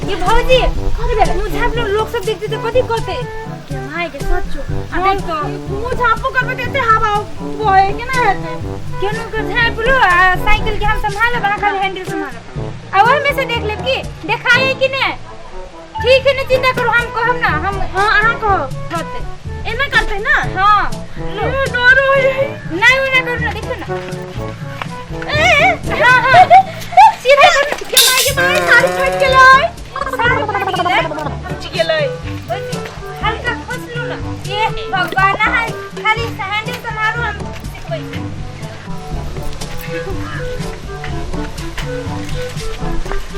ये भौजी कथी भेलै? मुँह झाँपलो, लोक सब देखते तऽ कथी कहते? के माय के सच्चो। आ देख तो मुँह झाँपो करबै तऽ एते हवा बहे केना हेतै? केनो के झाँप लो आ साइकिल के हम संभालब, अहाँ खाली हैंडल संभालब आ ओहि में से देख लेब कि देखाए कि नहीं। ठीक है, नहीं चिंता करो, हम कहब ना हम। हाँ, अहाँ कहो। करते एना करते ना? हाँ, लो। ए, डर होय। नहीं, वो ना करो ना, देखो ना। ए, हाँ हाँ, सीधे करो। के माय के माय, साड़ी फाटि गेलै। साड़ी फाटि गेलै? फुटि गेलै। हल्का खोस लो ना। ये भगवान, अहाँ खाली हैंडल संभालो, हम सिखबै छी।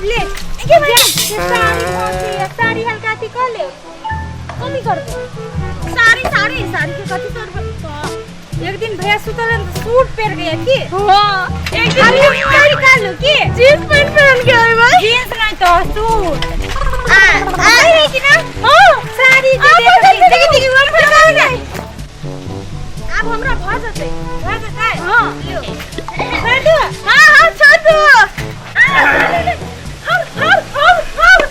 ले के माय। साड़ी खोसी आ साड़ी हल्का अथी कऽ ले। कथी करबै? साड़ी साड़ी साड़ी के कथी करबै? एक दिन भैया सुतल रहन तऽ सूट पहिर गया की? हाँ, एक दिन खाली साड़ी निकालू की? जींस पैंट पहन के आएबै। जींस नहीं तो सूट आ आई है कि ना? हाँ। साड़ी जे आ, देखी बदल देखी देखी, वो फटाओ ना। आब हमरा भऽ जेतै। भऽ जेतै? हाँ। लो, छोड़ दो। हाँ हाँ, छोड़ दो। हर हर हर हर हर।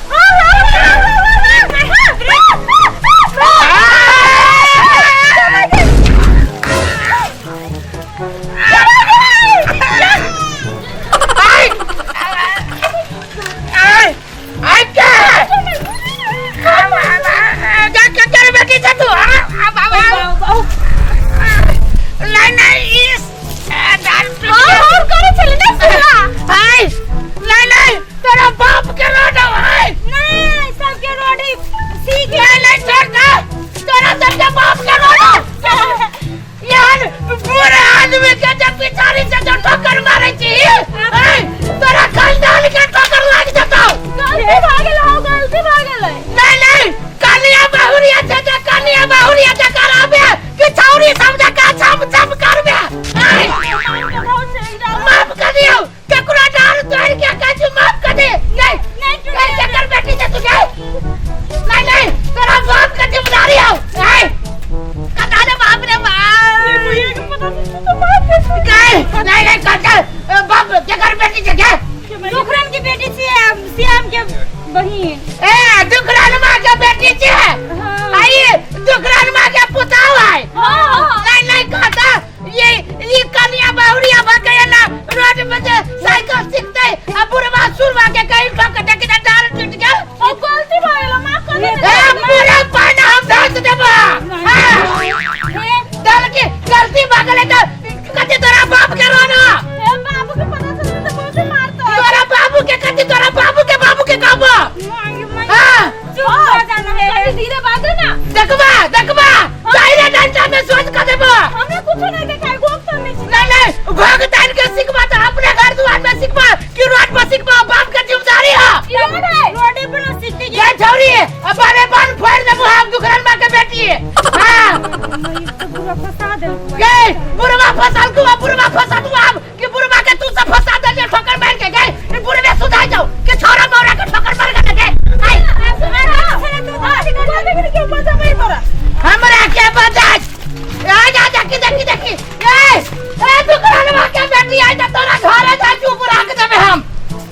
तोरा बाप के रोड है? नहीं, सबके रोड है सीख। नहीं नहीं, छोड़ दे, तोरा सबके बाप के रोड। यार, बुरे आदमी के जब पिछाड़ी से जो ठोकर मारे छी, तोरा खानदान के ठोकर लाग जतौ। गलती भऽ गेल हौ, गलती भऽ गेलै। नहीं नहीं, कनिया बहुरिया से जे कनिया बहुरिया जे कराबे कि छौरी सब जका छम छम करबे? माफ कर दियो। केकरो डार तोड़ के कहै छी माफ कर दे? नहीं नहीं। नहीं, केकर बेटी छै तू? गए नहीं नहीं, तोरा बाप के जिम्मेदारी हौ। ए कथा रे, बाप रे बाप, गए नहीं नहीं, कथा बाप केकर बेटी छै? गे दुखरन के बेटी छियै, श्याम के बहिन। ए, दुखरान माँ के बेटी छै? हाँ। आई दुखरान माँ के पुताव है? हाँ। नहीं नहीं, कहता ये कनिया बहुरिया भके ना रोड पे जे साइकिल सीखते आ बुढ़वा सुरवा के कहीं ठोक दे के डाल टूट गेल। ओ गलती भऽ गेल, माफ कर दे। ए, पूरा पान हम धस देबा। हाँ। हे दल के गलती भऽ गेलै तऽ कथी तोरा बाप के रोना? हे, बाबू के पता चलतै तऽ बहुते मारतै। तोरा बाबू के कथी, तोरा बाबू के बाबू के कहबो। मांगे मांगे। हाँ। चुप हो जाना है। कभी धीरे बाजो ना। देखबा देखबा, चाहे डंडा में सोच कर देबो। हमरा कुछो नहीं देखाय, गोप सब नहीं छी। नहीं नहीं, घोघ तान के सिखबा तो अपने घर दुआर में सिखबा कि रोड पर सिखबा? बाप के जिम्मेदारी है। रोड है। रोडे पर ना सीखते। ये छौरी, अबारे बान फोड़ देबो हम, दुखरन मां के बेटी। हां। तो बुरा फंसा देलको। गए बुढ़वा फसल को, बुढ़वा फसा तू अब कि बुढ़वा के तू सब फंसा दे जे ठोकर मार के गए। ई बुढ़वे सुधार जाओ कि छोरा मौरा के ठोकर मार के गए। आई हमरा के बजा आ जा। देखी देखी देखी, ए ए दुखरन मां के बेटी, आई त तोरा घरे जा, चुप रख देबे हम।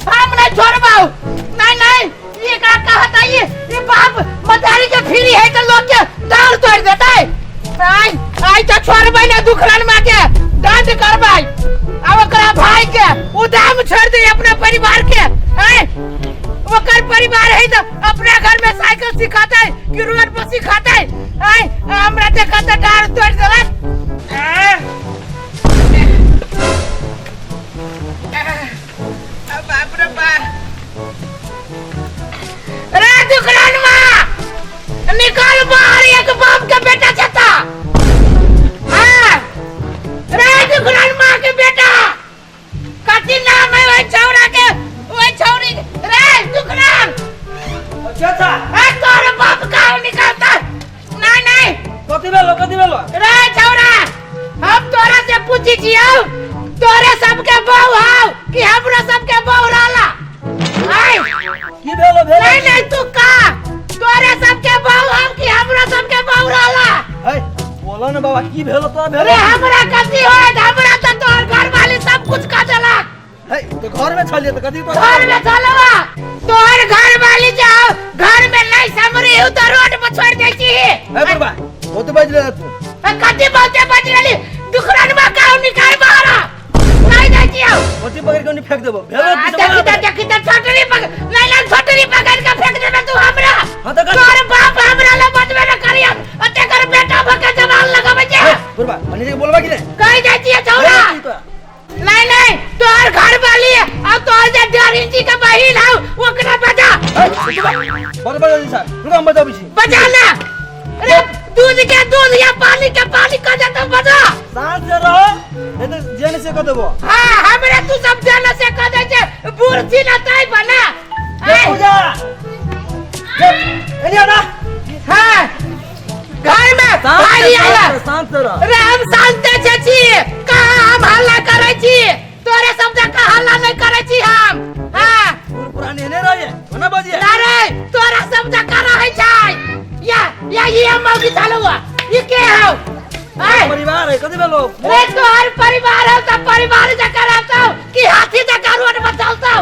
हम नहीं छोड़बाऊ। नहीं नहीं, ये का कहता ये बाप मदारी के फ्री है तो लोग के दाल तोड़ देता है। आई आई तो छोड़बै ना दुखरन मां के, दंड करबै। आ ओकरा भाई के उदाम छोड़ दे अपना परिवार के। आय, ओकर परिवार है तो अपना घर में साइकिल सिखाते कि रोड पर सिखाते? आय, हमरा देखा तो डार तोड़ देलक। बाप रे बाप रे, दुखरन मां, निकाल बाहर एक बाप के बेटा छता। हाँ रे दुखरन मां के बेटा, कथी नाम है ओइ छौरा के, ओइ छौरी के? रे दुखरन। चाचा। ए, तोर बाप का निकालता? नहीं नहीं। कथी भेलो, कथी भेलो? रे छौरा, हम तोरा से पूछी छियौ, तोरे सबके बहू हौ कि हमरो सबके बहू रहला? आय। की भेलो भेलो? नहीं नहीं, तू का तोरे सबके बहू हौ कि हमरो सबके बहू रहला? है बोलो ने बाबा, की भेलो तोरा? भेलो? अरे, हमरा कथी होत? हमरा तो तोहर घर वाली सब कुछ कर देलक। है तो घर में छलिए तो कथी? घर में चलवा तोहर घर वाली जे गुदरी पकड़ के फेंक देबे तू हमरा। हां त तोर बाप हमरा ले बचबे न करी हम अते कर बेटा भके जवान लगाबै छै। बुढ़बा मनी के बोलबा कि नहीं? कहि जाइ छियै छौड़ा। नहीं नहीं, तोहर घर वाली आ तोहर जे 1.5 इंची के बहिन हौ ओकरा बजा। बड़ बड़ जल्दी साहब रुक, हम बजाबै छी। बजा ना। अरे दूध के दूध या पानी के पानी कर देतो, बजा। शांत से रहो, नहीं तो जेन से कह देबो। हाँ, हमरा तू सब जेन से कह दे छे, बूढ़ छी ना ताई बना। ए पूजा, ए एनी ना। हाँ, घर में भाई आया। शांत से रह। अरे हम शांत छे छी, कहाँ हम हल्ला करै छी? तोरे सब जगह हल्ला नहीं करै छी हम। हाँ, बूढ़ पुरानी एने रहिए ओना बजिए। अरे तोरा सब जगह रहै छै। या या ये हम मौगी चालू हुआ, ये के हौ? आय। परिवार है कथी भेलो? रे तोहर परिवार हौ त परिवार जगह रहतौ कि हाथी जगह रोड पर चलतौ?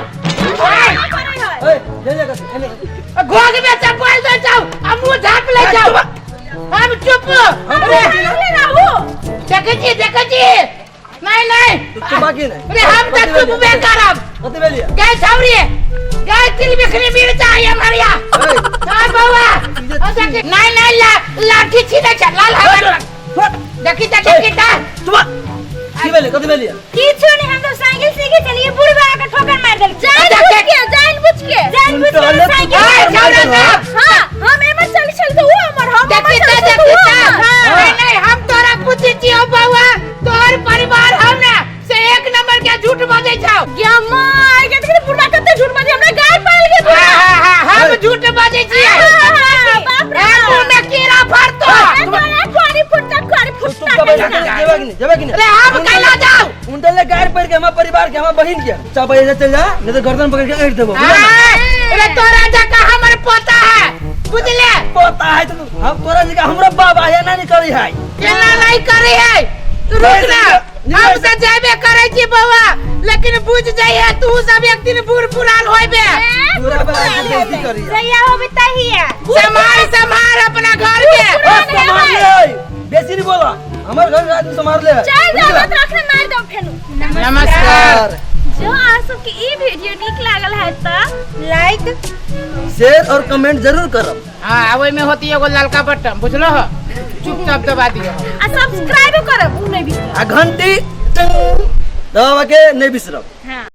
आय। ए ले जा कथी एने। घोग में से बोल दे जाओ आ मुंह झाप ले जाओ। हम चुप। हम अरे बोलै छी ना। देखै छी, देखै छी। नहीं नहीं, तू चुप बाकी नहीं। अरे हम त कथी चुप बे करब। कथी भेलिए? गए छौरी, गए तिल बिखरी मिर्चा ये मरिया। ए हां बउआ, नहीं नहीं, लाठी छीने छै लाल हवा। देखी त, देखी त। चुप। की भेले? कथी भेलिए? किछो नहीं, हम तो साइकिल सीखे चलिए, बुढ़वा आके ठोकर मार देल। जान बुझ के, जान बुझ के, जान बुझ के टॉयलेट साइकिल। ए छौरा साहब। हां, हम एमर चली छल तो वो हमर, हम देखी एमर त, चली छल देखी तो वो त। हमर। नहीं नहीं, हम तोरा पूछै छियौ बउआ, तोहर परिवार हौ ना से एक नंबर के झूठ बजै छौ। गे माय गे, देखी बुढ़वा कते झूठ बाजै, हमरा गाड़ पाल गे बुढ़वा। हां हां, हम झूठ बजै छियै? बाप रे ए बाप। मुंह में कीड़ा फरतो। ए तोरा कारी फुटता, कारी तू फुटता चुप कहिना। जेबा कि नहीं? जेबा कि नहीं? अरे हम कैला जाऊ? उनटे ले गाड़ पड़ के हमार परिवार के, हमार बहिन के चाप ऐसे चल जा, नहीं तो गर्दन पकड़ के ऐंठ देबो। अरे तोरा जका हमर पोता है, बुझले? पोता है तो हम तोरा जगह हमरा बाबा है ना नहीं करी है। केना नहीं करे है? तू रुक ना, हम से जाबे करे छी बउआ, लेकिन बुझ जाइए तू सब एक दिन बूढ़ पुरान होइबे। पूरा बाबा के बेइज्जती करी है। जहिया होबे तहिया। संभाल संभाल अपना घर के। ओ संभाल ले, बेसी नहीं बोला, हमार घर के आदमी संभाल ले। चल जा, मत रखने मार दो फेनु। नमस्कार। जो अहाँ सबके ई वीडियो नीक लागल है त लाइक, शेयर और कमेंट जरूर करब। हाँ, ओहि में होती एगो ललका बटन, बुझलो हो? चुपचाप दबा दियो आ सब्सक्राइबो करब, उ नहीं बिसरब। आ घंटी दबावा के नहीं बिसरब। हाँ।